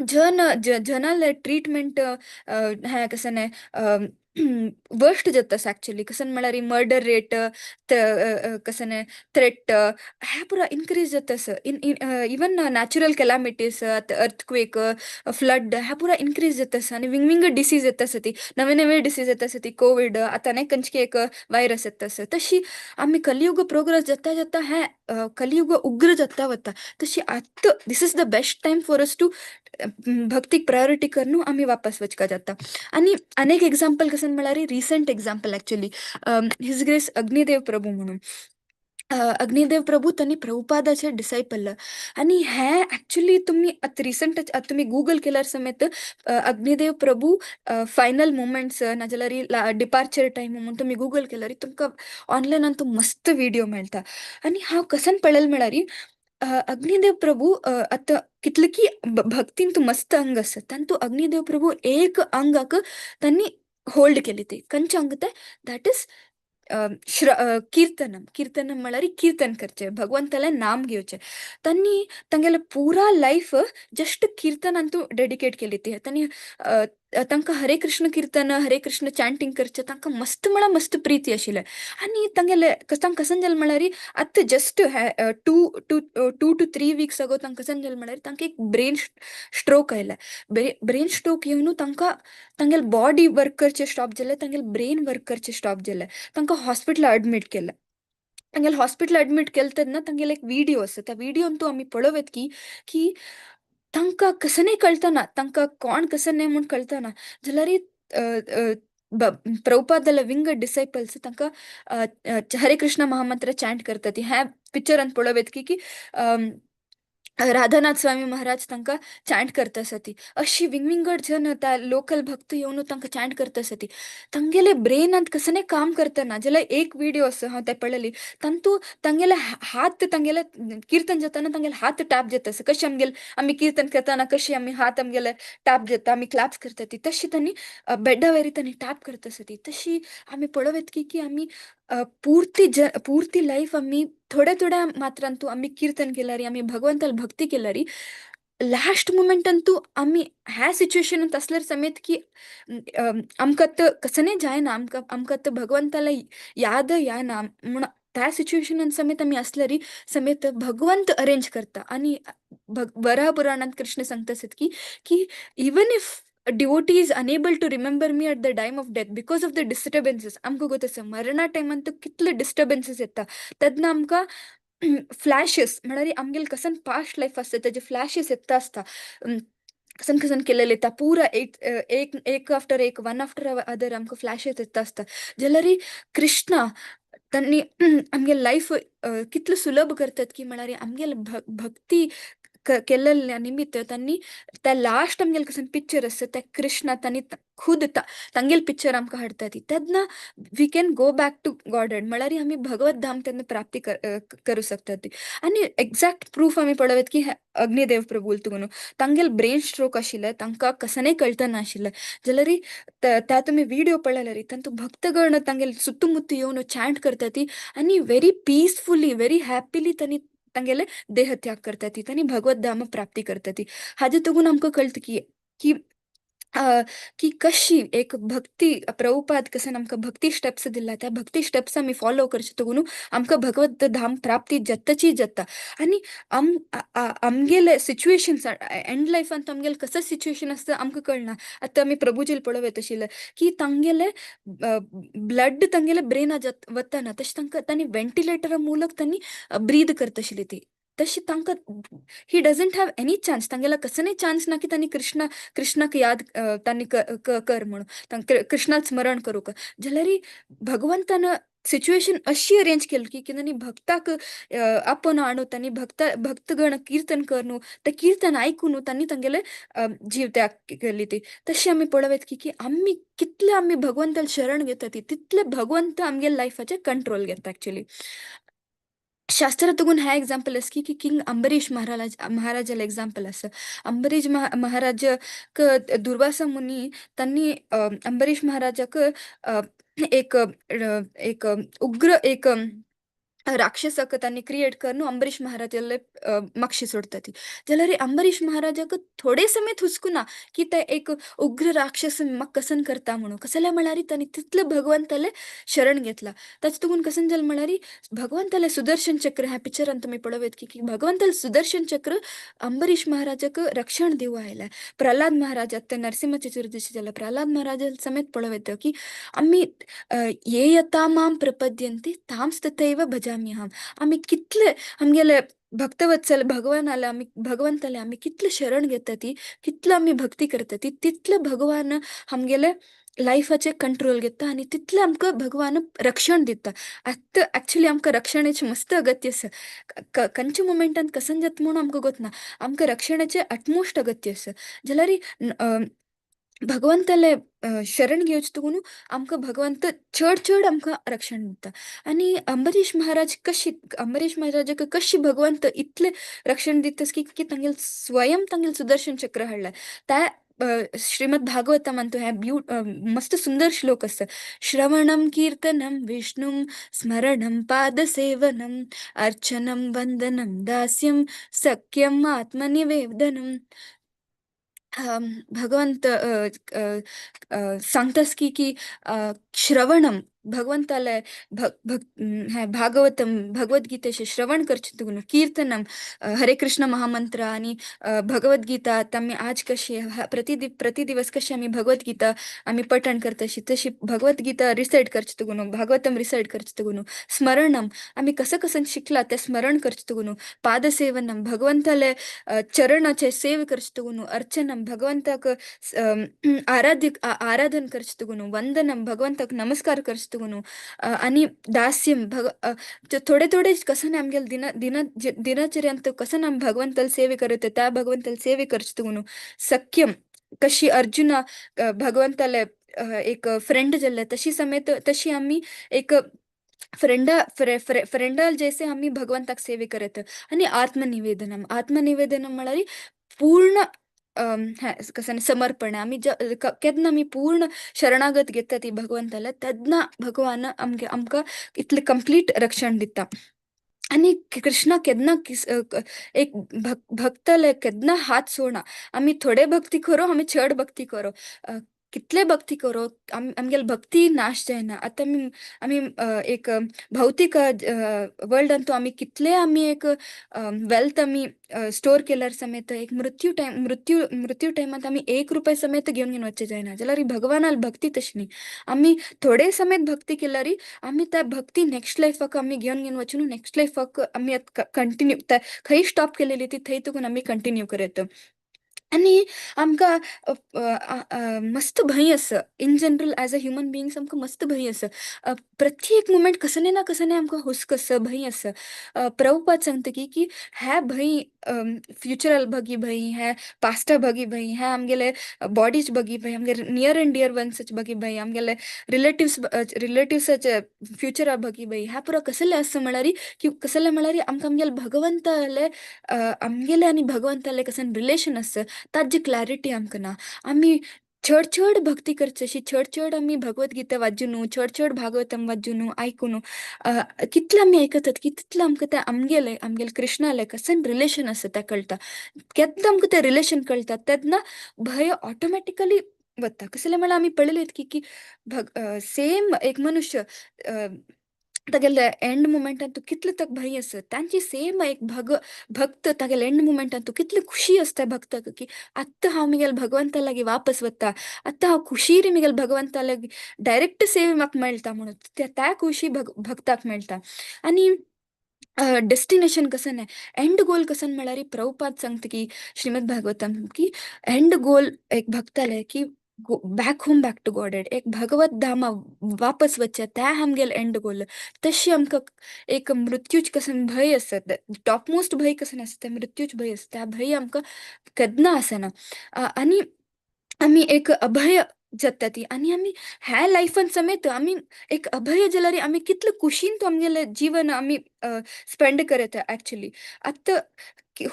जन जनाले ट्रीटमेंट हें कसं नाही वर्स्ट जाता ॲक्च्युली. कसन म्हळ्यार मर्डर रेट, कसन थ्रेट ह्या पुरा इन्क्रीज जाता आसा. In even natural calamities, earthquake, flood ह्या पुरा इन्क्रीज जाता आसा आनी विंग विंग डिसीज येता आसा. ती नवे नवे डिसीज येता आसा. ती कोवीड, आतां न्ही खंयची एक वायरस येता आसा. तशी आमी कलियुग प्रोग्रेस जाता जाता, हें कलियुग उग्र जाता वता, तशी आतां this is the best time for us to भक्तीक priority करून आमी वापस वचका जाता. आनी अनेक एग्जाम्पल कसन म्हळ्यार, recent example actually, His Grace Agnidev Prabhu म्हणून. अग्निदेव प्रभू त्यांनी प्रभुपादाचे डिसायपल आणि हे ॲक्च्युली तुम्ही आता रिसंट तुमी गुगल केल्यार समेत अग्निदेव प्रभू फायनल मुमेंट्स नाजाल्यार डिपार्चर टायम म्हणून तुमी गुगल केल्यार तुमकां ऑनलायनान तो मस्त व्हिडिओ मेळटा. आनी हांव कसन पळयलें म्हळ्यार, अग्निदेव प्रभू आतां कितले की भक्तीन तूं मस्त अंग आसा, तांतू अग्निदेव प्रभू एक अंगाक तांणी होल्ड केली. ती खंयचें अंग तें? That is कीर्तनम. कीर्तनम म्हळ्यार कीर्तन करचें, भगवंतालें नाम घेवचें. तांणी तांगेलें पुरा लायफ जस्ट कीर्तनांतू डेडिकेट केली ती. तांणी तांकां हरे कृष्ण कीर्तन, हरे कृष्ण चांटिंग करचें तांकां मस्त म्हळ्यार मस्त प्रिती आशिल्लें. आनी तांगेले तांकां कसन जालें म्हळ्यार, आतां just 2 to 3 weeks ago तांकां कसन जालें म्हळ्यार, तांकां एक ब्रेन स्ट्रोक आयलें. ब्रेन स्ट्रोक येवन तांकां तांगेले बॉडी वर्क करचें स्टॉप जालें, तांगेले ब्रेन वर्क करचें स्टॉप जालें. तांकां हॉस्पिटल अडमीट केलें. तांगेले हॉस्पिटल अडमीट केलें तेन्ना तांगेले एक व्हिडिओ आसा. त्या व्हिडियोन तूं आमी पळोवत की की तांकां कसनय कळतना, तांकां कोण कसं म्हूण कळतना, जाल्यार प्रभुपादाले विंगड डिसायपल्स तांकां हरे कृष्ण महामंत्र चॅन्ट करतात. ह्या पिक्चरान पळोवत की की राधानाथ स्वामी महाराज तांकां चॅन्ट करता आसा. ती अशी विंगविंगड जन, त्या लोकल भक्त येवन तांकां चॅन्ट करता आसा. ती तांगेले ब्रेनांत कसने काम करतना जाल्यार एक व्हिडिओ आसा, हांव ते पळयली. तांतू तांगेले हात, तांगेले कीर्तन जाताना तांगेले हात टॅप जाता आसा. कशें आमगेले आमी कीर्तन करतना कशी आमी हात आमगेले टॅप जाता, आमी क्लॅप्स करता ती, तशी तांणी बेडा वयर तांणी टॅप करता आसा ती. तशी आमी पळोवत की की आमी पूर्ती लायफ आमी थोड्या थोड्या मात्रांतू आमी कीर्तन केल्यार, आमी भगवंताल भक्ती केल्यार, लास्ट मुमेंटांतू आमी ह्या सिच्युएशनांत असल्यार समेत की आमकां तर कसने जायना, आमकां तर भगवंताला याद याना म्हूण त्या सिच्युएशनान समेत आमी असल्यारी समेत भगवंत अरेंज करता. आणि वराह पुराणात कृष्ण सांगता आसत की की even if devotee is unable to remember me at the time of death because of the disturbances. आमकां गोत आसा, मरणा टायमान तर कितले डिस्टर्बन्सीस येता. तेन्ना आमकां फ्लॅशेस, म्हळ्यार आमगेले कसन पास्ट लायफ आसता तेजे फ्लॅशेस येता आसता, कसन कसन केलेले येता. पुरा एक एक एक आफ्टर एक, वन आफ्टर अदर आमकां फ्लॅशेस येता आसता. जाल्यार कृष्णा तांणी आमगे लायफ कितलो सुलभ करतात की म्हळ्यार आमगेले भक्ती केल्ल्या निमित्त तांणी त्या लास्ट आमगेले कसन पिक्चर आसता, त्या कृष्णा तांणी खुद तांगेले पिक्चर आमकां हाडटा ती. तेन्ना we can go back to Godhead, म्हळ्यार आमी भगवत धाम तेन्ना प्राप्ती करूं शकता ती. आनी एक्झॅक्ट प्रूफ आमी पळोवत की अग्निदेव प्रभू तुगून तांगेले ब्रेन स्ट्रोक आशिल्ले, तांकां कसनय कळतना आशिल्लें, जाल्यार त्या तुमी व्हिडिओ पळयल्यार तांतू भक्तगण तांगेले सुत्तुमुत्तु येवन चॅन्ट करता ती आनी व्हेरी पिसफुली, व्हेरी हॅपिली तांणी तांगेले देहत्याग करता ती, तांणी भगवत धाम प्राप्ती करता ती. हाजे तगून आमकां कळटा की की की कशी एक भक्ती, प्रभुपाद कसन आमकां भक्ती स्टेप्स दिला, त्या भक्ती स्टेप्स आमी फॉलो करचे तगून आमकां भगवत धाम प्राप्ती जाताची जाता. आनी आमगेले सिच्युएशन्स एंड लायफांत आमगेले कसो सिच्युएशन आसता आमकां कळना. आतां आमी प्रभुजील पळोवंक आशिल्लें की तांगेले ब्लड तांगेले ब्रेना वतना तशें तांकां तांणी व्हेंटिलेटरा ಮೂಲक तांणी ब्रीद करता आशिल्ली ती. तशी तांकां he doesn't have any chance, तांगेला कसनय चान्स ना की तांणी कृष्णाक याद तांणी कर म्हणून, कृष्णाक स्मरण करूंक. जाल्यार भगवंतान सिच्युएशन अशी अरेंज केली की की तांणी भक्ताक आपोवन हाडून तांणी भक्तगण कीर्तन करून, ते कीर्तन आयकून तांणी तांगेले जीव त्याग केली ती. तशी आमी पळोवत की की आमी कितले आमी भगवंताल शरण घेता ती, तितले भगवंत आमगेले लायफाचेर कंट्रोल घेता. एक्चुअली शास्त्र तुगून ह्या एग्जाम्पल आसा की की किंग अंबरीश महाराजाला एग्जाम्पल आसा. अंबरीश महाराज दुर्वासा मुनी तांणी अंबरीश महाराजाक एक एक उग्र एक राक्षसाक तांणी क्रिएट करून अंबरीश महाराजाले माक्षी सोडता ती. जाल्यार अंबरीश महाराजाक थोडे समेत हुस्कुना की ते एक उग्र राक्षस म्हाका कसन करता म्हणून. कसले म्हळ्यार तांणी तितले भगवंताले शरण घेतला. ताचे तुकून कसन जालें म्हळ्यार भगवंताले सुदर्शन चक्र, ह्या पिक्चरान तुमी पळोवयत की भगवंताले सुदर्शन चक्र अंबरीश महाराजाक रक्षण दिवं आयलें. प्रल्हाद महाराज, आतां नरसिंह चतुर्दशी जाल्या, प्रल्हाद महाराजा समेत पळोवयत की आमी ये यथा मां प्रपद्यन्ते तांस तथैव भजाम्यहम्. आमी कितले आमगेले भक्तवत्सल भगवानाले आमी, भगवंताले आमी कितले शरण घेता ती, कितले आमी भक्ती करता ती, तितले भगवान आमगेले लायफाचे कंट्रोल घेता आनी तितले आमकां भगवान रक्षण दिता. आतां एक्चुली आमकां रक्षणाचें मस्त अगत्य आसा. खंयच्या मोमेंटान कसन जाता म्हणून आमकां गोतना. आमकां रक्षणाचें अटमोस्ट अगत्य आसा. जाल्यार भगवंताले शरण घेवचें तुकून आमकां भगवंत चड चड आमकां रक्षण दिता. आनी अंबरीश महाराज कशी, अंबरीश महाराजाक कशी भगवंत इतले रक्षण दिता की की तांगेले स्वयं तांगेले सुदर्शन चक्र हाडलें. त्या श्रीमद भागवतमान हें मस्त सुंदर श्लोक आसा. श्रवणम कीर्तनम विष्णुम स्मरणम पादसेवनम अर्चनम वंदनम दास्यम सख्यम आत्मनिवेदनम. भगवंत सांगतास की की श्रवणम, भगवंताले भग भग हें भागवतम, भगवद्गीतेचें श्रवण करचें तुगून, कीर्तनम, हरे कृष्ण महामंत्र आनी भगवद्गीता. आतां आमी आज कशी प्रतिदिवस कशी आमी भगवद्गीता आमी पठण करता तशी भगवद्गीता रिसायट करचें तुगून, भागवतम रिसायट करचें तुगून, स्मरणम, आमी कसं कसं शिकला तें स्मरण करचें तुगून, पादसेवनम, भगवंताले चरणाचे सेव करचें तुगून, अर्चनम, भगवंताक आराध्य आराधन करचें तुगून, वंदनम, भगवंताक नमस्कार करचें तुगून, आनी दास्यम. भग थोडे थोडे कसं आमगेले ದಿನ ದಿನ ದಿನಚर्यांत कसं आमी भगवंताले सेवे करत त्या भगवंताले सेवे करचें तुगून, सख्यम, कशी अर्जुना भगवंताले एक फ्रेंड जाल्ले तशी समेत तशी आमी एक फ्रेंडा फ्रेंडा जैसे आमी भगवंताक सेवे करत. आनी आत्मनिवेदनम. आत्मनिवेदनम म्हळ्यार पूर्ण कसं समर्पण. आमी केन्ना आमी पूर्ण शरणागत घेता ती भगवंताला, तेन्ना भगवान आमगे आमकां इतलें कंप्लीट रक्षण दिता. आनी कृष्णा केन्ना एक भक्ताले केन्ना हात सोडना. आमी थोडे भक्ती करो, आमी चड भक्ती करो, कितले भक्ती करो, आमगेले भक्ती नाश जायना. आतां आमी आमी एक भौतीक वर्ल्डांतू आमी कितले आमी एक वेल्थ आमी स्टोर केल्यार समेत एक मृत्यू टायम, मृत्यू मृत्यू टायमांत आमी एक रुपया समेत घेवन घेवन वचचें जायना. जाल्यार भगवानाल भक्ती तशी न्ही. आमी थोडे समेत भक्ती केल्यार आमी त्या भक्ती नेक्स्ट लायफाक आमी घेवन घेवन वचून नेक्स्ट लायफाक आमी कंटिन्यू खंय स्टॉप केलेली ती थंय तुकून आमी कंटिन्यू करत. आनी आमकां मस्त भंय आसा. In general as a human beings आमकां मस्त भंय आसा. प्रत्येक मुमेंट कसने ना कसने आमकां हुस्को आसा, भंय आसा. प्रभुपाद सांगता की की ह्या भंय, फ्युचराल बगी भंय, ह्या पास्टा बगी भंय, ह्या आमगेले बॉडीज बगी भंय, आमगेले नियर एंड डियर वन्साचे बगी भंय, आमगेले रिलेटिव्साचे फ्युचरा बगी भंय, ह्या पुरो कसले आसा म्हळ्यार की कसले म्हळ्यार आमकां आमगेले भगवंताले, आमगेले आनी भगवंताले कसन रिलेशन आसा ताजी क्लॅरिटी आमकां ना. आमी चड चड भक्ती करची अशी, चड चड आमी भगवद्गीता वाचून, चड चड भागवतम वाचून आयकून, कितले आमी आयकतात की तितलें आमकां तें आमगेले आमगेले कृष्णाले कसन रिलेशन आसा तें कळटा. केन्ना आमकां तें रिलेशन कळटा तेन्ना भंय ऑटोमॅटिकली वता. कसलें म्हळ्यार आमी पळयलें की की भग सेम एक मनुष्य तागेले एंड मुमेंटान तूं कितले ताका भंय आसा, तांची सेम एक भक्त तागेले एंड मुमेंटान तूं कितली खुशी आसता भक्ताक की आत्तां हांव म्हगेल्या भगवंता लागीं वापस वता, आतां हांव खुशीर म्हगेल्या भगवंता लागीं डायरेक्ट सेवे म्हाका मेळटा म्हणून त्या खुशी भक्ताक मेळटा. आनी डेस्टिनेशन कसन आहे, एंड गोल कसन म्हळ्यार प्रभुपाद सांगता की श्रीमद भागवतम की एंड गोल एक भक्ताले की back home, back to Godhead, एक भगवत धामा वापस वचचें तें आमगेलें एंड गोल. तशी आमकां एक मृत्यूच कसन भंय आसा, टॉप मोस्ट भंय कसन आसता तें मृत्यूच भंय आसता. त्या भंय आमकां केन्ना आसना आनी आमी एक अभय जाता ती. आनी आमी ह्या लायफान समेत आमी एक अभय जाल्यार आमी कितले खुशीन तो आमगेलें जीवन आमी स्पेंड करता. एक्चुली आतां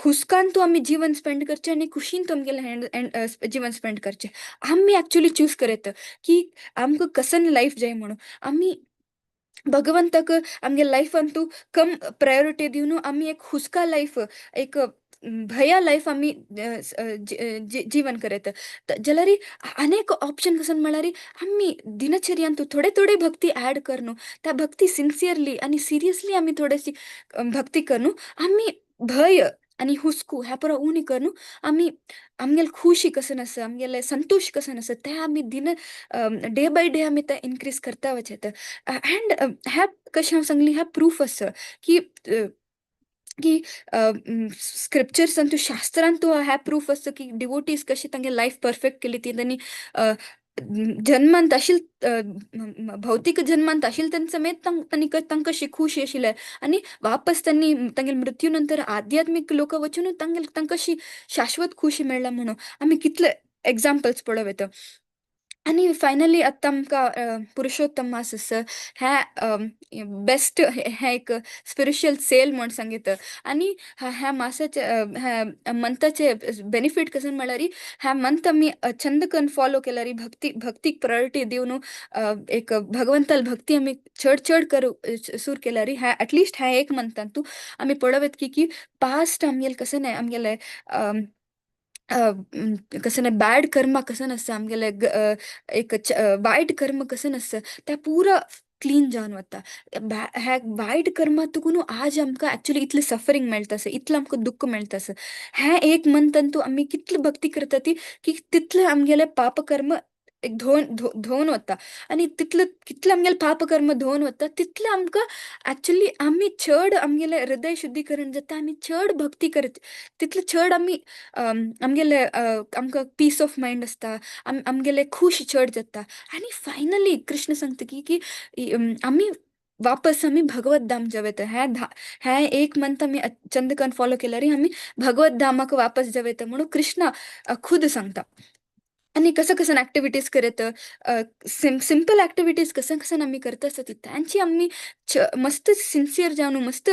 हुस्कान तो आमी जीवन स्पेंड करचें आनी खुशीन तो आमगेलें जीवन स्पेंड करचें. आमी एक्चुली चूज करता की आमकां कसन लायफ जाय म्हणून. आमी भगवंताक आमगे लायफांतू कम प्रायोरिटी दिवन आमी एक हुस्का लायफ, एक भया लायफ आमी जीवन करत जाल्यार अनेक ऑप्शन कसन म्हळ्यार आमी दिनचर्यांतू थोडे थोडे भक्ती ऍड करनु, त्या भक्ती सिन्सियरली आनी सिरियसली आमी थोडेशी भक्ती करनु, आमी भय आनी हुस्कू ह्या पुरा उणी करनु आमी आमगेले खुशी कसन आसा, आमगेले संतोष कसन आसा, ते आमी दिन डे बाय डे आमी ते इन्क्रीज करता वचत. अँड ह्या कशें हांव सांगली, ह्या प्रूफ आसा की की स्क्रिप्चर्सांतू, शास्त्रांतू ह्या प्रूफ आसा की डिवोटीज कशी तांगे लायफ परफेक्ट केली ती. तांणी जन्मांत आशिल, भौतिक जन्मांत आशिल तेन्ना समेत तांणी तांकां कशी खुशी आशिल्ले आनी वापस तांणी तांगेले मृत्यू नंतर आध्यात्मीक लोक वचून तांगेले तांकां कशी शाश्वत खुशी मेळ्ळा म्हणून आमी कितले एग्जाम्पल्स पळोवं येता. आनी फायनली आतां आमकां पुरुषोत्तम मास आसा. ह्या बेस्ट हें एक स्पिरिच्युअल सेल म्हूण सांगिता. आनी ह्या मासाचे, ह्या मंथाचे बेनिफीट कशें म्हळ्यार, ह्या मंथ आमी चंद कन्न फॉलो केल्यार, भक्ती भक्तीक प्रायोरिटी दिवन एक भगवंताल भक्ती आमी चड चड करू सुरू केल्यार, ह्या एटलिस्ट ह्या एक मंथांतू आमी पळोवं की की पास्ट आमगेले कशें न्हय, आमगेले कसं ना बॅड कर्मा कसं आसता, आमगेले एक वायट कर्म कसं आसता, त्या पुरा क्लीन जावन वता. ह्या वायट कर्मा तुकून आज आमकां एक्चुअली इतलें सफरींग मेळटा आसा, इतलें आमकां दुख्ख मेळटा आसा. हें एक मंथान आमी कितली भक्ती करता ती की तितलें आमगेलें पापकर्म एक धुवन धुवन वता. आनी तितले कितलें आमगेलें पापकर्म धुवन वता, तितलें आमकां एक्चुअली आमी चड आमगेलें हृदय शुद्धीकरण जाता. आमी चड भक्ती करत तितले चड आमी आमगेले आमकां पीस ऑफ मायंड आसता, आमगेले खुश चड जाता. आनी फायनली कृष्ण सांगता की की आमी वापस आमी भगवत धाम जावं. ह्या ह्या एक मंथ आमी चंदकन फॉलो केल्यार आमी भगवत धामाक वापस जावं म्हणून कृष्ण खुद सांगता. आनी कसं कसं ऍक्टिव्हिटीज करत, सिंपल ऍक्टिव्हिटीज कसं कसं आमी करता आसता ती, तांची आमी मस्त सिन्सियर जावन, मस्त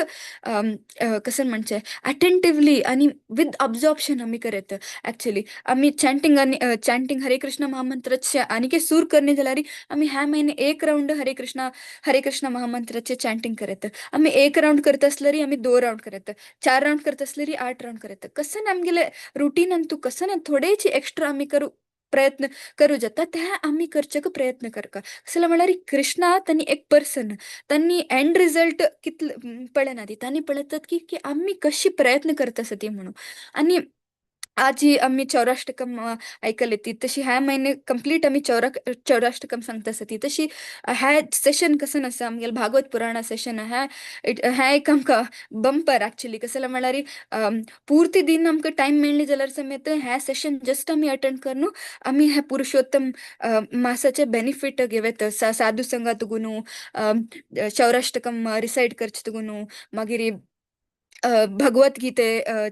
कसं म्हणचें, अटेंटिवली आनी विथ अब्झॉर्प्शन आमी करत. ऍक्च्युली आमी चॅन्टिंग आनी चॅन्टिंग हरे कृष्ण महामंत्राचे आनीक सूर करणे जाल्यार आमी ह्या म्हयने एक रावंड हरे कृष्ण हरे कृष्ण महामंत्राचे चॅन्टिंग करत. आमी एक रावंड करत आसल्यार आमी दोन रावंड करत, चार रावंड करत आसल्यार आठ रावंड करत. कसं आमगेले रुटीन तूं कसं ना थोडेची एक्स्ट्रा आमी करू प्रयत्न करू जाता, त्या आमी करचेक प्रयत्न करका. कसले म्हळ्यार कृष्णा तांणी एक पर्सन, तांणी एंड रिजल्ट कितले पळयना ती, तांणी पळयतात की की आमी कशी प्रयत्न करता आसा ती म्हणून. आनी आजी आमी चौराष्टकम आयकले ती, तशी ह्या म्हयने कंप्लीट आमी चौराष्टकम सांगता आसा ती. तशी ह्या सेशन कसं आसा, आमगेले भागवत पुराणा सेशन, ह्या ह्या एक आमकां बंपर एक्चुअली. कसले म्हळ्यार पुर्ती दिन आमकां टायम मेळ्ळी जाल्यार समेत ह्या सेशन जस्ट आमी अटेंड करनु आमी ह्या पुरुषोत्तम मासाचे बेनिफीट घेवत. साधू संगात गुनू, चौराष्टकम रिसाइट करचे तुगुनू, मागीर भगवत गीते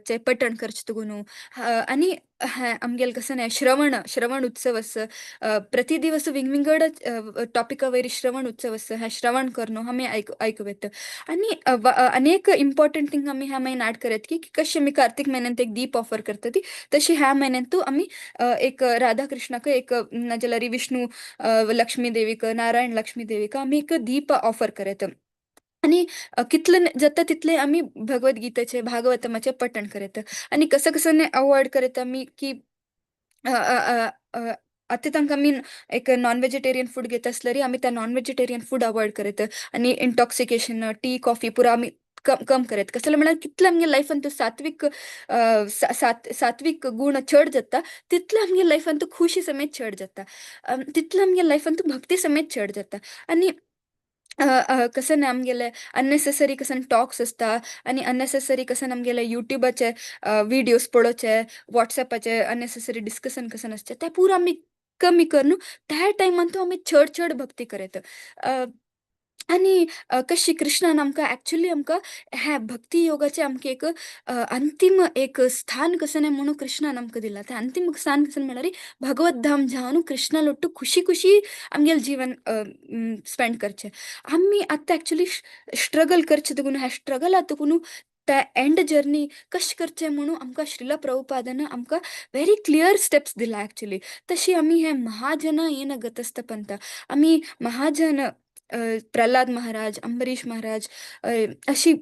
चे पठण करचे तुगुनू. आनी आमगेले कसं न्हय श्रवण श्रवण उत्सव आसा, प्रति दिवस विंगविंगड टॉपिका वयर श्रवण उत्सव आसा. ह्या श्रवण करनु आमी आयकूं. आनी अनेक इम्पॉर्टंट थिंग आमी ह्या म्हयन्यात ऍड करत की कशें आमी कार्तिक म्हयन्यांत एक दीप ऑफर करता ती, तशी ह्या म्हयन्यांतू आमी एक राधा कृष्णाक एक, नाजाल्यार विष्णू लक्ष्मी देवीक, नारायण लक्ष्मी देवीक आमी एक दीप ऑफर करत. आनी कितले जाता तितले आमी भगवत गीतेचे, भागवतमाचे पठण करत. आनी कसं कसं अवॉइड करत आमी की आतां तांकां आमी एक नॉन व्हेजिटेरियन फूड घेता आसल्यार आमी त्या नॉन व्हेजिटेरियन फूड अवॉइड करत आनी इंटॉक्सिकेशन, टी, कॉफी पुरा आमी कम कम करत. कसले म्हळ्यार कितले आमगे लायफान सात्विक सात्विक गुण चड जाता, तितले आमगे लायफान खुशी समेत चड जाता, तितले आमगे लायफान भक्ती समेत चड जाता. आनी कसं ना आमगेले अननेसेसरी कसन टॉक्स आसता आनी अननेसेसरी कसन आमगेले युट्यूबाचे विडियोज पळोवचे, वॉट्सएपाचे अननेसेसरी डिस्कशन कसन आसचे, ते पुरा आमी कमी करनु त्या टायमान तो आमी चड चड भक्ती करत. आनी कशी कृष्णान आमकां एक्चुअली आमकां ह्या भक्ती योगाचे आमकां एक अंतिम एक स्थान कसं न्हय म्हणून कृष्णान आमकां दिलां. तें अंतिम स्थान कसं म्हळ्यार भगवत धाम जावन कृष्णा लोट्टू खुशी खुशी आमगेलें जीवन स्पेंड करचें. आमी आतां एक्चुअली स्ट्रगल करचें देखून, ह्या स्ट्रगला देखून त्या एंड जर्नी कशें करचें म्हणून आमकां श्रील प्रभुपादान आमकां व्हेरी क्लियर स्टेप्स दिला एक्चुअली. तशी आमी हे महाजन येन गतस्त पंथ, आमी महाजन प्रल्हाद महाराज, अंबरीश महाराज अशी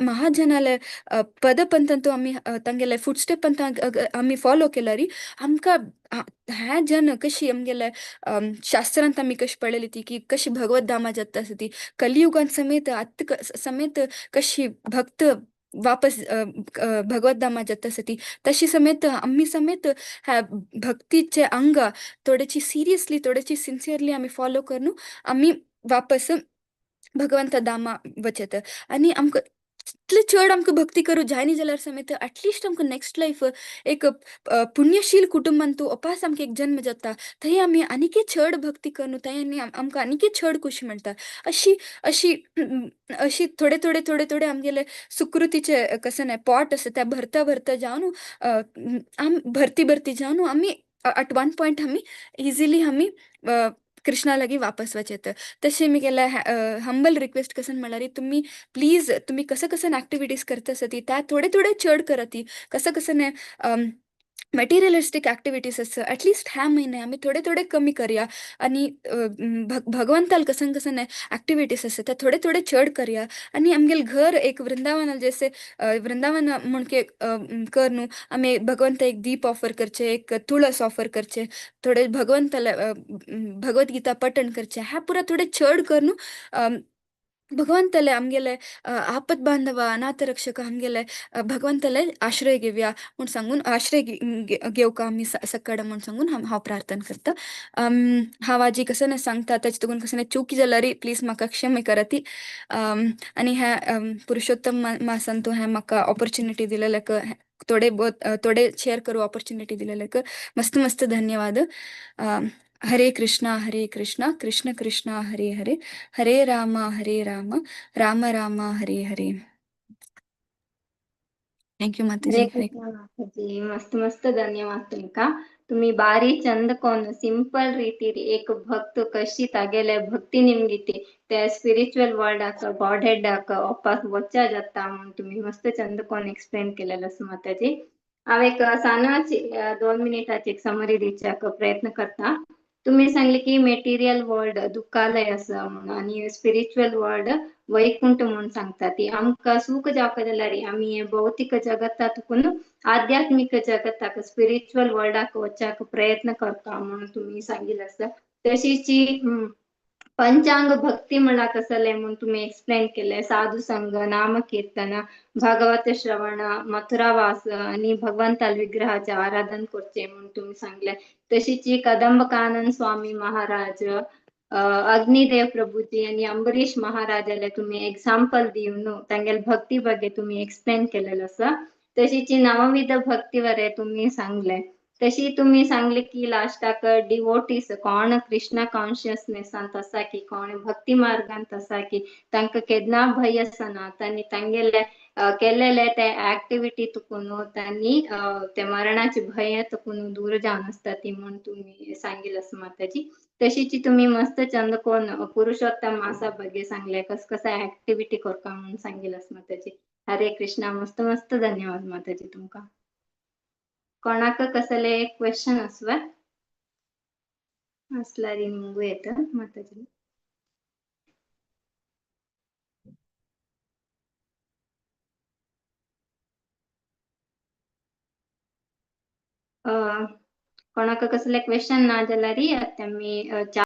महाजनाले पदपंतंतू आमी तांगेले फुट स्टेप अंत आमी फॉलो केल्यारी आमकां ह्या जन कशी आमगेले शास्त्रांत आमी कशी पळयली ती की कशी भगवत धामा जाता आसा ती कलियुगान समेत आत्त समेत कशी भक्त वापस भगवत धामा जाता आसा ती तशी समेत आमी समेत ह्या भक्तीचे अंग थोडेची सिरियसली, थोडेची सिन्सियरली आमी फॉलो करून आमी वापस भगवंत धामा वचत. आनी आमकां तितले चड आमकां भक्ती करूं जायनी जाल्यार समेत एटलिस्ट आमकां नेक्स्ट लायफ एक पुण्यशील कुटुंबांतू अपास आमकां एक जन्म जाता, थंय आमी आनीकय चड भक्ती करून थंय आनी आमकां आनीकय चड खुशी मेळटा. अशी अशी अशी थोडे थोडे थोडे थोडे आमगेले सुकृतीचे कसं नाही पॉट आसा त्या भरता भरता जावन आम भरती भरती जावन आमी अट वन पॉयंट आमी इजिली आमी कृष्णा लागीं वापस वचत. तशें म्हगेलें हंबल रिक्वेस्ट कसन म्हणल्यार तुमी प्लीज तुमी कसं कसं एक्टिविटीज करता आसा ती त्या थोडे थोडे चड करात ती कसं कसं मटेरियलिस्टीक एक्टिविटीज आसा एटलिस्ट ह्या म्हयने आमी थोडे थोडे कमी करया आनी भगवंताल कसन कसन एक्टिविटीज आसा त्या थोडे थोडे चड करया आनी आमगेलें घर एक वृंदावन जैसे वृंदावन म्हणके कर न्हू, आमी भगवंता एक दीप ऑफर करचे, एक तुळस ऑफर करचे, थोडे भगवंताले भगवत गीता पठण करचे, ह्या पुरा थोडे चड कर न्हू भगवंतले आमगेले आपद बांधव अनाथ रक्षक आमगेले भगवंतले आश्रय घेवया म्हूण सांगून, आश्रय घेवका आमी सकाळ म्हूण सांगून हांव प्रार्थना करता. हांव आजी कसं ना सांगता ताचे तुकून कसं चुकी जाल्यार प्लीज म्हाका क्षमा कराती. आनी ह्या पुरुषोत्तम मासान तूं हें म्हाका ऑपॉर्च्युनिटी दिलेल्याक, थोडे बहुत थोडे शेअर करूं ऑपॉर्च्युनिटी दिलेल्याक मस्त मस्त धन्यवाद. हरे कृष्णा हरे कृष्णा कृष्ण कृष्णा हरे हरे, हरे राम हरे राम राम राम हरे हरे. Thank you माताजी.
हरे
हरे
कृष्ण माताजी, मस्त मस्त धन्यवाद तुमका. तुम्ही बारी चंद कोन सिंपल रीती एक भक्त कशी तागेले भक्ती निमगिती ते स्पिरिच्युअल वर्ल्डाक गॉड हेडाक वापस वच्चा जाता म्हणून तुम्ही मस्त चंद कोन एक्सप्लेन केलेलं आसा माताजी. हांव एक सानाची 2 मिनिटाची एक समरी दिवच्याक प्रयत्न करता. तुम्ही सांगले की मेटेरियल वर्ल्ड दुःखालय आसा म्हणून आनी स्पिरिच्युअल वर्ल्ड वैकुंठ म्हणून सांगता ती आमकां सूख जावपा जाल्यार आमी भौतीक जगतातून आध्यात्मीक जगताक स्पिरिच्युअल वर्ल्डाक वचपाक प्रयत्न करता म्हणून तुम्ही सांगितलं आसा. तशीच पंचांग भक्ती म्हणल्यार कसलें म्हणून तुम्ही एक्सप्लेन केले, साधू संग, नामकीर्तन, भागवत श्रवण, मथुरावास आणि भगवंताल विग्रहाचे आराधन करचे म्हणून तुम्ही सांगले. तशीच कदंब कानन स्वामी महाराज, अग्निदेव प्रभुजी आणि अंबरीश महाराजाले तुम्ही एक्झाम्पल दिवन तांगेले भक्ती ಬಗ್ಗೆ तुम्ही एक्सप्लेन केलेलं आसा. तशीच नवविध भक्तीवरे तुम्ही सांगले. तशी तुम्ही सांगले की लास्टाक डिवोटीस कोण कृष्णा कॉन्शियसनेसांत आसा की कोण भक्ती मार्गांत आसा की तांकां केन्ना भंय आसना, तांणी तांगेले केलेले ते ऍक्टिव्हिटी तुकून तांणी ते मरणाचे भंय तुकून दूर जावन आसता ती म्हणून तुम्ही सांगितलं आसा माताजी. तशीच तुम्ही मस्त चंद कोण पुरुषोत्तम मासा ಬಗ್ಗೆ सांगले, कस कसा ऍक्टिव्हिटी करता म्हणून सांगितलं आसा माताजी. हरे कृष्णा, मस्त मस्त धन्यवाद माताजी तुमका. कोणाक कसले क्वेश्चन आसवा असल्यार निमगू येता माताजी. कोणाक कसले क्वेश्चन ना जाल्यार आतां आमी